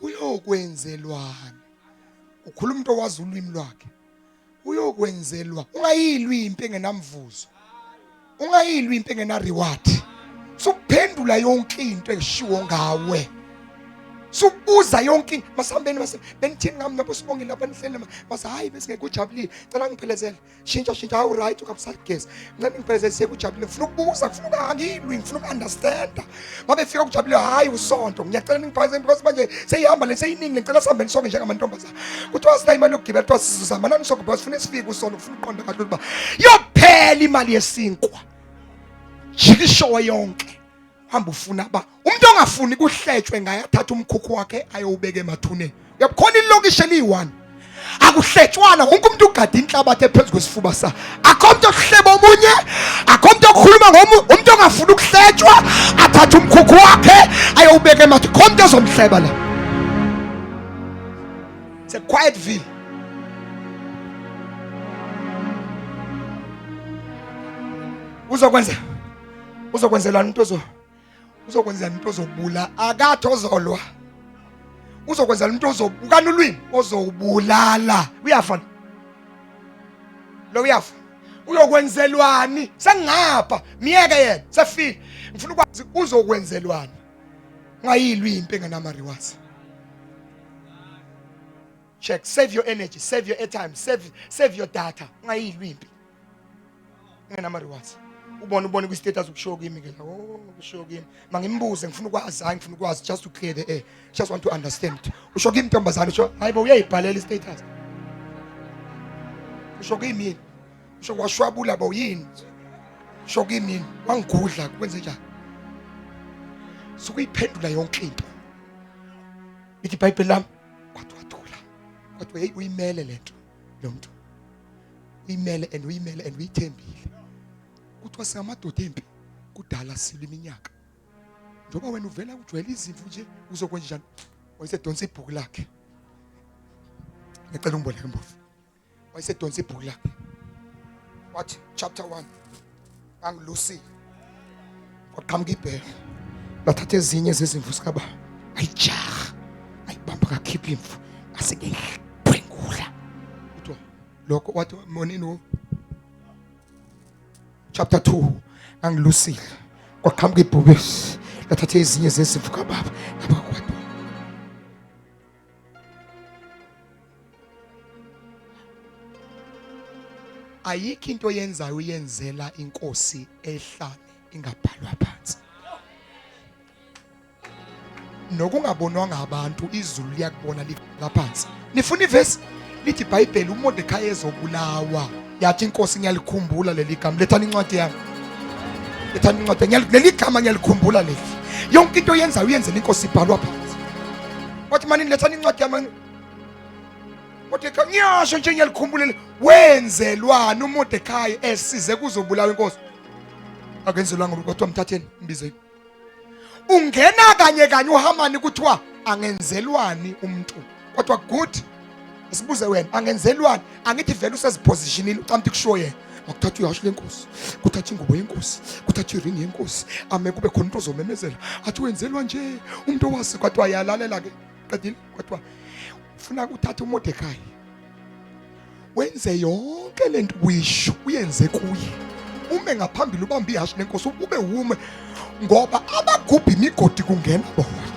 uyokwenzelwani ukhuluma umuntu owazi ulwimi lwakhe uyokwenzelwa ungayilwi impi engenamvuzo ungayilwi impi engena reward sukuphendula yonke into eshiwo ngawe sukubuza yonke into masihambeni mase benithini ngami lapho sibongile lapha nihleli mase hayi besingeke ujabulile cela ngiphelezele shintsha shintsha hawu right ukabusageza ngicela ngiphelezele siye kujabulile ngifuna ukubuza ngifuna ukangilwi ngifuna uku-understanda babefika kujabulile hayi usonto ngiyacela ningiphelezele because manje seyihamba le seyiningi ngicela sihambeni sonke njengamantombazana kuthiwa sinayo imali yokugibela kuthiwa sizozama nani sonke because funa sifike usonto kufuna uqonda kahle ukuba yophela imali yesinkwa jikishowa yonke hamba ufuna ba umuntu ongafuni kuhletshwe ngaye athatha umkhukhu wakhe ayowubeka emathuneni uyabukhona ilokishi eliyi-one akuhletshwana wonke umuntu ugada inhlabathi ephezu kwesifuba sa akho umuntu okuhleba omunye akho umuntu okukhuluma ngomunye umuntu ongafuni ukuhletshwa athathe umkhukhu wakhe ayowubeka emathuneni kho umuntu ozomhleba la it's a quiet ville uzokwenza uzokwenzelani umuntu ozo uzokwenzela umuntu ozobula akathi ozolwa uzokwenzela umuntu ozobukana ulwimi ozowubulala uyafa lo uyafa uyokwenzelwani sengingapha miyeke yena sefile ngifuna ukwazi uzokwenzelwani ungayilwi impi engenama rewards check save your energy save your airtime save your data ungayilwi impi Engenama rewards. Ubone ubone kwi status ukushiwo kimi ke la. Oh, kushiwo kimi. Mangimbuze ngifuna ukwazi, hayi ngifuna ukwazi just to clear the air. Just want to understand. Usho kimi ntombazane usho hayibo uyayibhalela i status. Usho kimi yini? Usho kwashwabula bo yini? Usho kimi yini? Wangigudla kwenze njani? Sukuyiphendula yonke into. Ithi iBhayibheli lami kwathi wathula. Kwathi hey uyimele lento lo muntu. Uyimele and uyimele and uyithembile. Kuthiwa singamadoda empi kudala silwa iminyaka. Njengoba wena uvela ujwayele izimvu nje uzokwenza njani? Wayesedonsa ibhuku lakhe. Ngicela ungiboleke mbovu. Wayesedonsa ibhuku lakhe. Wathi chapter 1 ngangilusile. Kwaqhamuka ibhele. Lathatha ezinye zezimvu zikababa. Ayijaha. Ayibamba ngakhipha imvu. Ngase ngiyiphengula. Kuthiwa lokho wathi monini wo chapter 2 ngangilusile kwaqhamuka ibhubesi lathatha ezinye zezimvu kababa ngaba kwadwa ayikho into oyenzayo uyenzela inkosi ehlane ingabhalwa phansi nokungabonwanga abantu izulu liyakubona lifaka phansi nifuna ivesi lithi iBhayibheli uMordecai ezobulawa yathi inkosi ngiyalikhumbula leli gama lethani incwadi yami lethani incwadi leli gama ngiyalikhumbula leli yonke into oyenzayo uyenzela inkosi ibhalwa phansi wathi mani lethani incwadi yami Mordecai ngiyasho nje ngiyalikhumbula wenzelwani uMordecai esize kuzobulawa inkosi akenzelwanga kodwa mthatheni mbizeni ungena kanye kanye uHamani kuthiwa angenzelwani umuntu kodwa good sibuze wena angenzelwani angithi vele usezipositionile ucamti kusho yena makuthatha ihashu lenkosi kuthatha ingubo yenkosi kuthatha iring yenkosi ame kube khona umuntu ozomemezela athi wenzelwa nje umuntu owazi kwathiwa yalalela ke qedile kwathiwa ufuna ukuthatha uMordecai wenze yonke lento uyisho uyenze kuye ume ngaphambili ubambe ihashi lenkosi ube wume ngoba abagubha imigodi kungena bona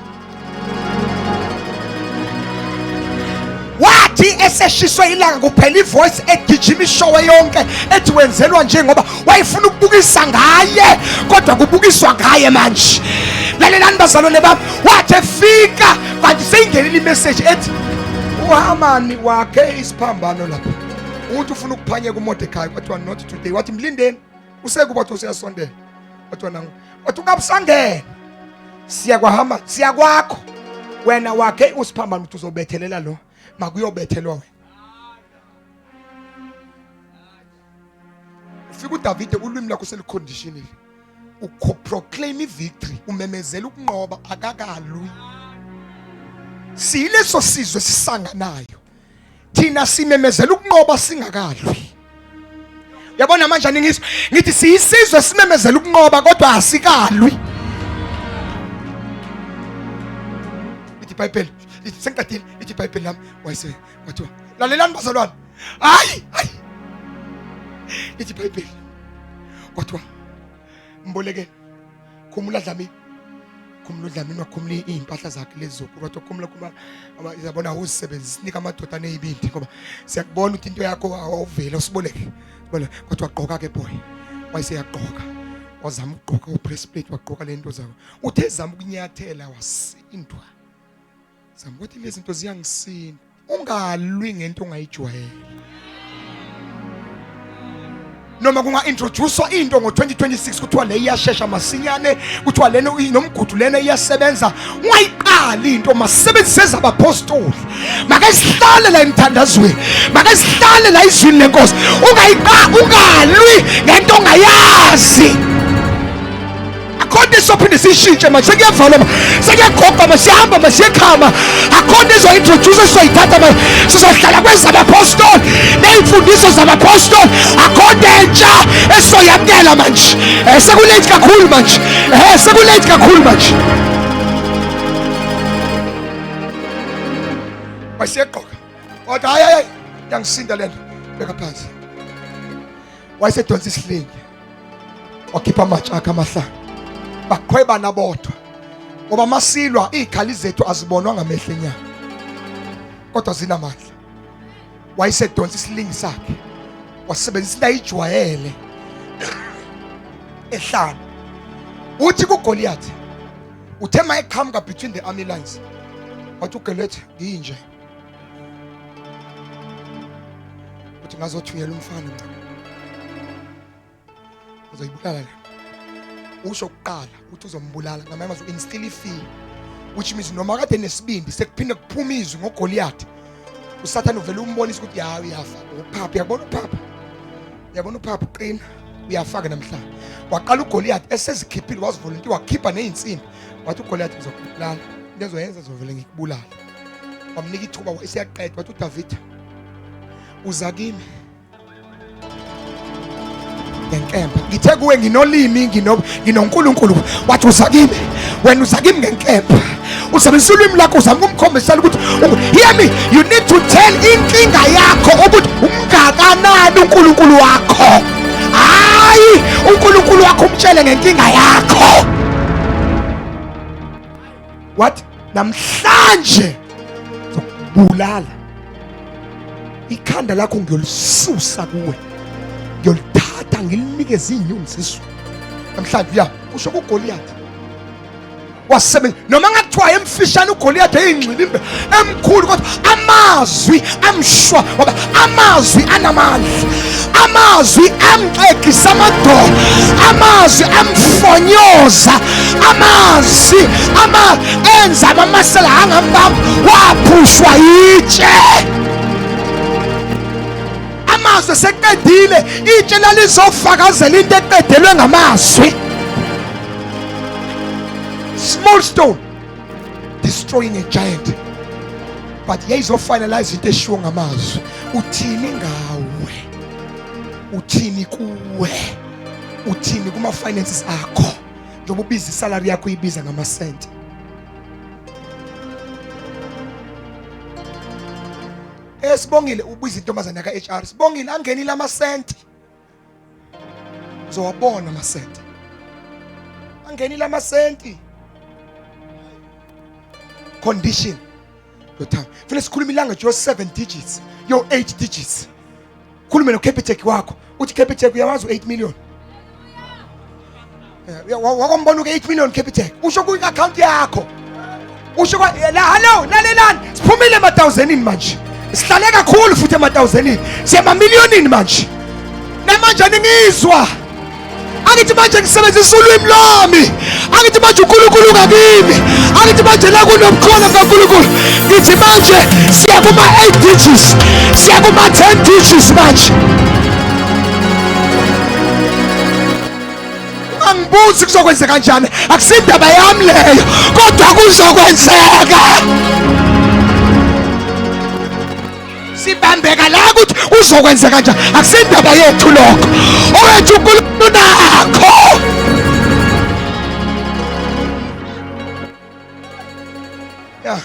wathi eseshiswe ilanga kuphela ivoice egijima ishowe yonke ethi wenzelwa nje ngoba wayefuna ukubukisa ngaye kodwa kubukiswa ngaye manje lalelani bazalwane bami wathi efika kanti seyingenile imessage ethi uHamani wakhe isiphambano lapha uthi ufuna ukuphanyeka uMordecai kwathiwa not today wathi mlindeni usekuba wathi useyasondela kwathiwa nangu wathi ungabusangena siya kwaHamani siya kwakho wena wakhe usiphambano uthi uzobethelela lo makuyobethelwa wena ufika uDavide ulwimi lakho seliconditionile uproclaim ivictory umemezela ukunqoba akakalwi siyileso sizwe sisanganayo thina simemezela ukunqoba singakalwi yabona manje aningizwa ngithi siyisizwe simemezela ukunqoba kodwa asikalwi lithi iBhayibheli lithi sengiqedile lithi iBhayibheli lami wayese kwathiwa lalelani bazalwane hayi hayi lithi iBhayibheli kwathiwa mboleke khumula Dlamini khumula uDlamini wakhumula iy'mpahla zakhe lezi zokulwa wathi khumula khumula yabona awuzisebenzisi nika amadoda aney'bindi ngoba siyakubona ukuthi into yakho awuveli usiboleke bona kwathiwa gqoka ke boy wayeseyagqoka wazama ukugqoka u-breastplate wagqoka le nto zakho uthe zama ukunyathela wasindwa Zama ukuthi lezi zinto ziyangisinda. Ungalwi ngento ongayijwayele. Noma kunga introducewa into ngo-2026 kuthiwa le iyashesha masinyane kuthiwa lena inomgudu lena iyasebenza ungayiqali into masebenzise ezabapostoli make sihlale la emthandazweni make sihlale la izwini lenkosi ungayiqa ungalwi ngento ongayazi akho nto isophinde siyishintshe manje sekuyavalwa ma sekuyagoqa ma siyahamba ma siyekhama akho nto izointroduce sizoyithatha ma sizohlala kwezabapostoli ney'mfundiso zabapostoli akho nto entsha esizoyamukela manje um sekulate kakhulu manje um sekulate kakhulu manje wasiyegqoka kodwa hayi hayi yangisinda le nto beka phansi wayesedonsa isihlengi wakhipha amatshe akhe amahlanu baqhwebana bodwa ngoba masilwa izikhali zethu azibonwa ngamehlo enyama kodwa zinamandla wayesedonsa isilingi sakhe wasebenzisa into ayijwayele Ehlane uthi kuGoliath, uthe mayeqhamuka between the army lines, wathi uGoliath, nginje uthi ngazothunyela umfana mncane uzoyibulala le. Usho kuqala uthi uzombulala ngamanye amazwi, instill ifear, which means noma kade nesibindi sekuphinde kuphuma izwi ngoGoliath, uSathane uvele umbonisa ukuthi ya, uyafa uphapha. Uyabona uphapha, uyabona uphapha uqina, uyafaka namhlanje. Waqala uGoliath esezikhiphile, wazivolontiya, wakhipha nezinsimbi, wathi uGoliath, ngizokubulala, into ezoyenza zovele ngikubulala. Wamnika ithuba, wayeseyaqeda, wathi uDavid, uza kimi ngenkemba, ngithe kuwe nginolimi, nginoNkulunkulu. Wathi uza kimi wena, uza kimi ngenkemba, usebenzisa ulwimi lakho, uzama ukumkhombisela ukuthi, hear me, you need to tell inkinga yakho ukuthi umngakanani uNkulunkulu wakho. Hayi, uNkulunkulu wakho umtshele ngenkinga yakho. What? Namhlanje zokubulala, ikhanda lakho ngiyolisusa kuwe, ngiyolithatha ngilinikeze izinyoni zezulu namhlanje. Uya usho kuGoliath, wasebenza noma ngathiwa emfishane uGoliath, eyingxilimbe emkhulu, kodwa amazwi amshwa, ngoba amazwi anamandla, amazwi amxegisa amadolo, amazwi amfonyoza, amazwi ama enza amamasela angambamba, waphushwa yitshe. Amazwi eseqedile, itshe lalizofakazela into eqedelwe ngamazwi. Small stone destroying a giant, but yayizofinalize into eshiwo ngamazwi. Uthini ngawe? Uthini kuwe? Uthini kuma finances akho? Njengoba ubiza isalary yakho, uyibiza ngamasenti. Esibongile ubiza intombazane yaka HR, Sibongile, angenile amasenti, uzowabona amasenti angenile amasenti. Condition your tongue. Fanele sikhulume ilanguage yo 7 digits, yo 8 digits. Khulume no Capitec wakho, uthi Capitec, uyawazi u8 million? Wakwambona uke 8 million Capitec, usho ku account yakho, usho kwa la. Hello, lalelani, siphumile emathousandini manje, sihlale kakhulu futhi emathousandini, siyemamiliyonini manje. Namanje ningizwa, angithi manje ngisebenzisa ulwimi lwami, angithi manje uNkulunkulu ngakimi, angithi manje la kunobukhona bukaNkulunkulu. Ngithi manje siya kuma 8 digits, siya kuma 10 digits manje. Angibuzi kuzokwenzeka kanjani, akusindaba yami leyo, kodwa kuzokwenzeka. Sibambeka la ukuthi kuzokwenzeka kanjani, akusindaba yethu lokho, owethu uNkulunkulu nakho. Ya,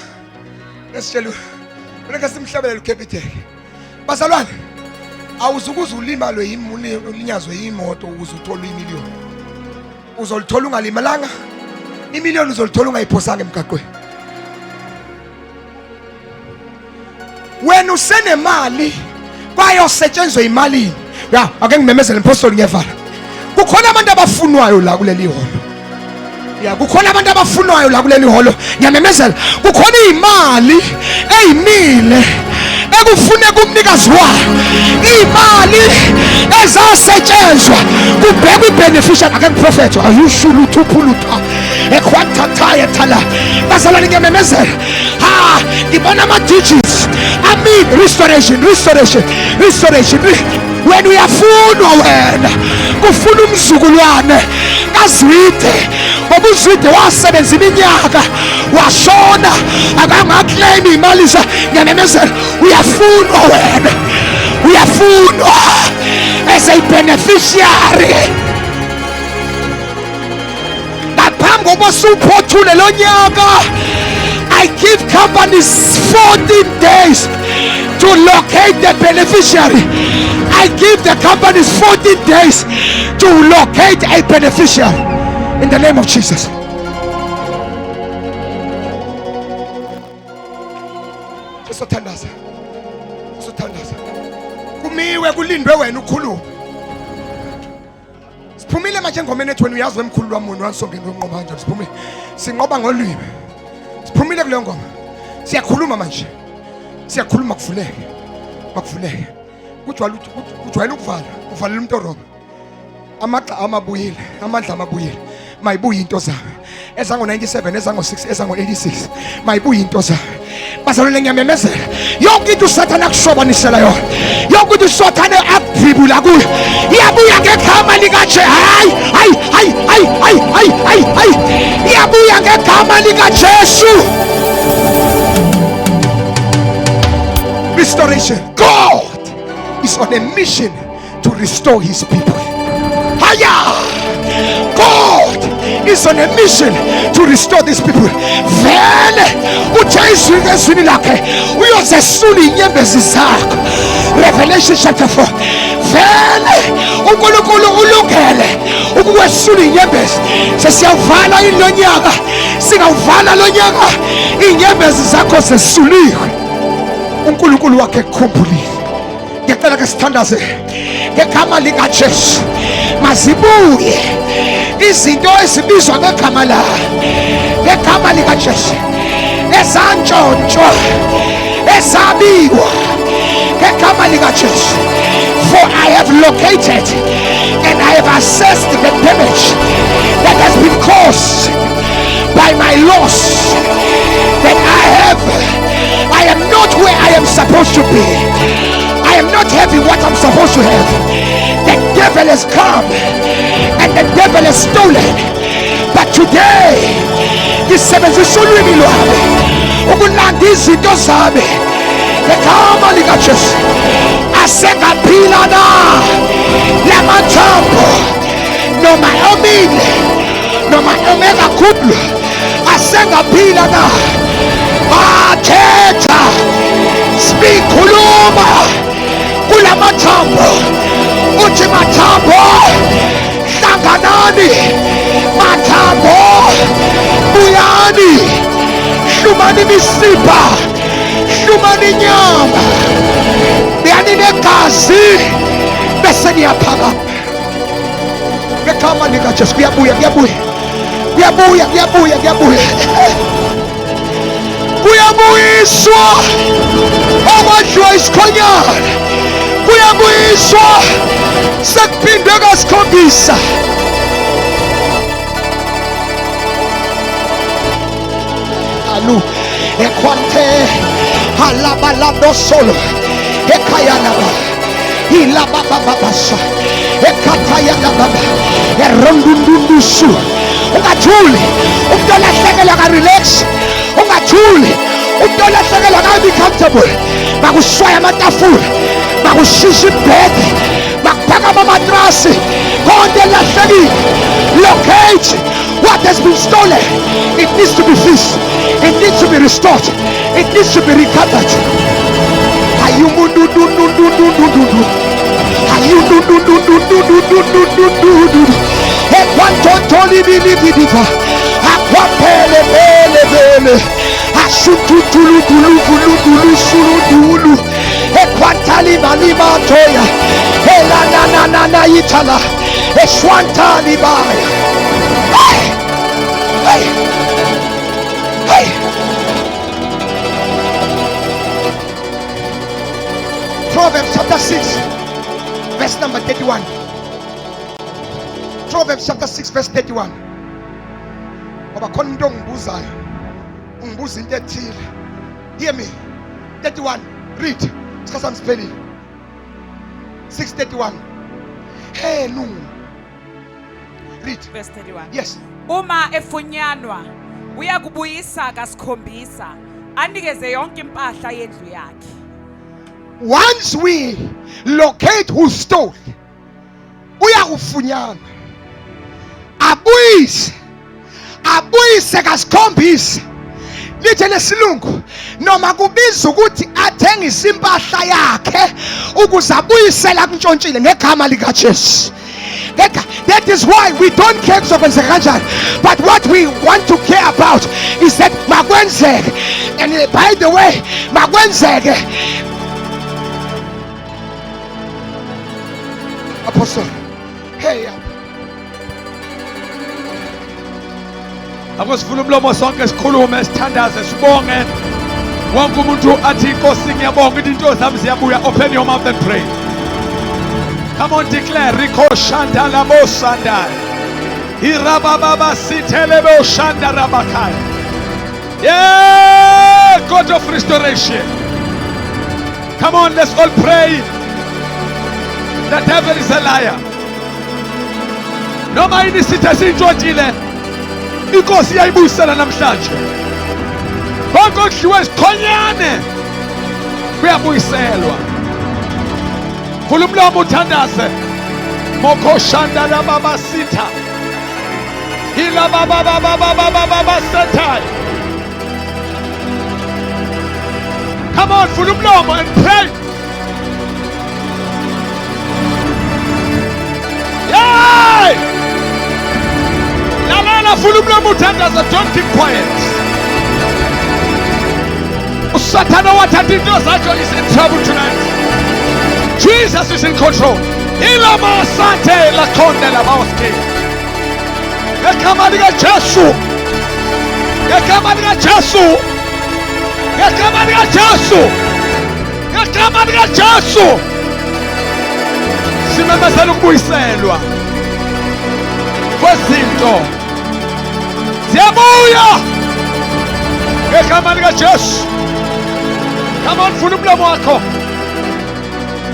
esitshela funeka simhlabelele uCapitec. Bazalwane, awuzukuze ulimalwe yimuli, ulinyazwe yimoto ukuze uthole imiliyoni. Uzolithola ungalimalanga imiliyoni, uzolithola ungayiphosanga emgaqweni. Wena usenemali, kwayosetshenzwa imalini. Ya, ake ngimemezele, mpostoli, ngiyavala. Kukhona abantu abafunwayo la kuleli holo. Ya, kukhona abantu abafunwayo la kuleli holo. Ngiyamemezela, kukhona imali eyimile ekufuneka umnikazi wayo, imali ezasetshenzwa kubhekwa ibeneficiary. Ake ngiprofethe, ayushuluthupulutha ekhwathathaya thala. Bazalwane, ngiyamemezela, ha, ngibona ama-digits amin, restoration, restoration, restoration. Wena uyafunwa, wena kufuna umzukulwane kaZwide, ngoba uZwide wasebenza iminyaka, washona, akangaclaim imali. Ngiyamemezela, uyafunwa wena, uyafunwa as a beneficiary ngaphambi kokuba siwuphothule lo nyaka. I give companies 14 days to locate the beneficiary. I give the companies 14 days to locate a beneficiary in the name of Jesus. Sisothandaza, sisothandaza, kumiwe kulindwe wena ukhulume. Siphumile manje engomeni ethi wena uyazi wemkhulu lwami wena wansonge ngonqoba kanjani. Siphumile, sinqoba ngolwimi. Siphumile kuleyo ngoma, siyakhuluma manje, siyakhuluma. Kuvuleke, makuvuleke. Kujwayele ukuvala, uvalela umuntu oroba. Amagxa amabuyile, amandla amabuyile. Mayibuye into zami ezango-97, ezango-6, ezango-86. Mayibuye into zami, bazalwane. Ngiyamemezela yonke into uSathane akushobanisela yona, yonke into uSathane akudribula kuyo, iyabuya ngegama likaJe. Hayi, hayi, hayi, hayi, hayi, hayi, hayi, hayi, iyabuya ngegama likaJesu. Restoration. God is on a mission to restore his people. Haya! God is on a mission to restore these people. Vele uthe izwi ezwini lakhe uyozesula inyembezi zakho. Revelation chapter 4. Vele uNkulunkulu ulungele ukukwesula inyembezi. Sesiyawuvala ilonyaka. Singawuvala lonyaka inyembezi zakho zesuliwe. UNkulunkulu wakhe ekukhumbulile. Ngiyacela ke sithandaze ngegama likaJesu. Mazibuye izinto ezibizwa ngegama la, ngegama likaJesu, ezantshontshwa, ezabiwa, ngegama likaJesu. For I have located and I have assessed the damage that has been caused by my loss, that I am not where I am supposed to be. I am not having what I'm supposed to have. The devil has come and the devil has stolen. But today, ngisebenzisa ulwimi lwami ukulanda izinto zami ngegama likaJesu. Asengaphila na lamathambo, noma omile, noma ome kakhulu? Asengaphila na? Athetha, speak, khuluma kulamathambo, uthi mathambo hlanganani, mathambo buyani, hlumani imisipha, hlumani inyama, buyani negazi, bese niyaphakama ngegama likaJesu. Kuyabuya, kuyabuya, kuyabuya, kuyabuya, kuyabuya, kuyabuyiswa okwadliwa isikhonyana, kuyabuyiswa sekuphindwe kasikhombisa. Alu ekwante halabalando solo ekhayalaba ilababababasa ekhathayalababa erondundundusu. Ungathuli, umuntu olahlekelwa ka-relax. Ungathuli, umuntu olahlekelwa akabi comfortable. Bakushwaya amatafula, bakushisa ibhedi, bakuphakama amatrasi, konke elahlekile. Locate what has been stolen. It needs to be fixed, it needs to be restored, it needs to be recovered. Ayumundundundundundundu, ayundundundundundundundundu, ekwantontolibilibidiva akwaphele bele bele asututulutuluvuludulusuludulu ekwantalibalimatoya elananananayithala eswantalibaya. Hey! Hey! Hey! Proverbs chapter 6 verse number 31. Proverbs chapter 6 verse 31. Ngoba khona umuntu ongibuzayo, ungibuza into ethile. Hear me. 31, read. Isikhathi sami siphelile. 631. Hey, no, read. Verse 31. Yes. Uma efunyanwa uyakubuyisa kasikhombisa, anikeze yonke impahla yendlu yakhe. Once we locate who stole, uyakufunyana, abuyise, abuyise kasikhombisa. Lithe lesilungu noma kubiza ukuthi athengise impahla yakhe ukuze abuyisela kuntshontshile, ngegama likaJesu. That is why we don't care kuzokwenzeka kanjani, but what we want to care about is that makwenzeke. And by the way, makwenzeke. Apostle, hey. Akusivule umlomo sonke, sikhulume, sithandaze, sibonge. Wonke umuntu athi, "Inkosi, ngiyabonga, into zami ziyabuya." Open your mouth and pray. Come on, declare. Riko shanda labo sandai. Irababa sithelebo shanda rabakai. Yeah, God of restoration. Come on, let's all pray. The devil is a liar. Noma yini isitha siyintshontshile, inkosi iyayibuyisela namhlanje. Konke okudliwe isikhonyane kuyabuyiselwa. Vula umlomo uthandaze. Mokhoshanda lababa sitha. Ila baba baba baba baba sethayo. Come on, vula umlomo and pray. Yay! Lalela, vula umlomo uthandaze, don't keep quiet. Usathana wathatha into zakho is in trouble tonight. Jesus is in control. Ilama sante la konde la maoske. Ngegama likaJesu. Ngegama likaJesu. Ngegama likaJesu. Ngegama likaJesu. Simemezela ukubuyiselwa kwezinto. Ziyabuya. Ngegama likaJesu. Come on, vula umlomo wakho.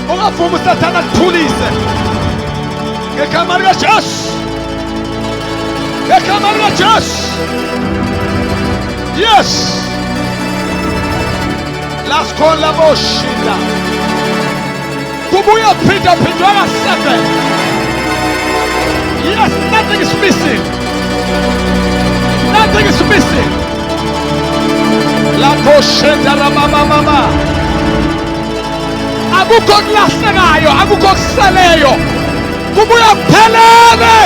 Ungavumi usathana akuthulise. Ngegama likaJesu. Ngegama likaJesu. Yes. Last call laboshinda. Kubuya phinda phindwa ka-7. Yes, nothing is missing. Nothing is missing. Lapho shenda rabababa. Akukho kulahlekayo, akukho kuseleyo. Kubuya kuphelele.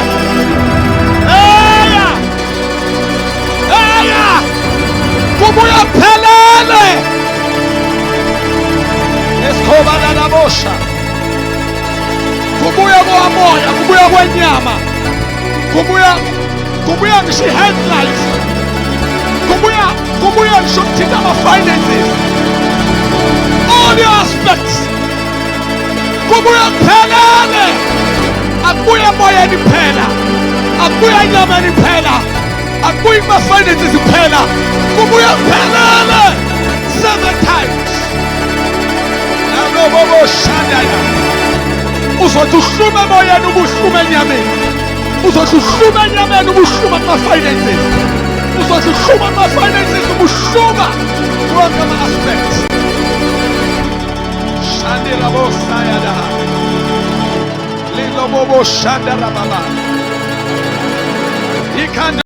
Eya. Eya. Kubuya kuphelele. Esikhobana nabosha. Kubuya kwamoya, kubuya kwenyama. Kubuya ngisho i-headlights. Kubuya ngisho ukuthinta ama-finances. All the aspects. Kubuya kuphelele. Akubuya emoyeni kuphela. Akubuya enyameni kuphela. Akubuyi kuma-finances kuphela. Kubuya kuphelele. Seven times. Nalobobo shandaya. Uzothi uhluma emoyeni ubuhluma enyameni. Uzothi uhluma enyameni ubuhluma kuma-finances. Uzothi uhluma kuma-finances ubuhluma wonke ama-aspects. Shandirabosayada. Lilobobo shandarababa. Ikhanda.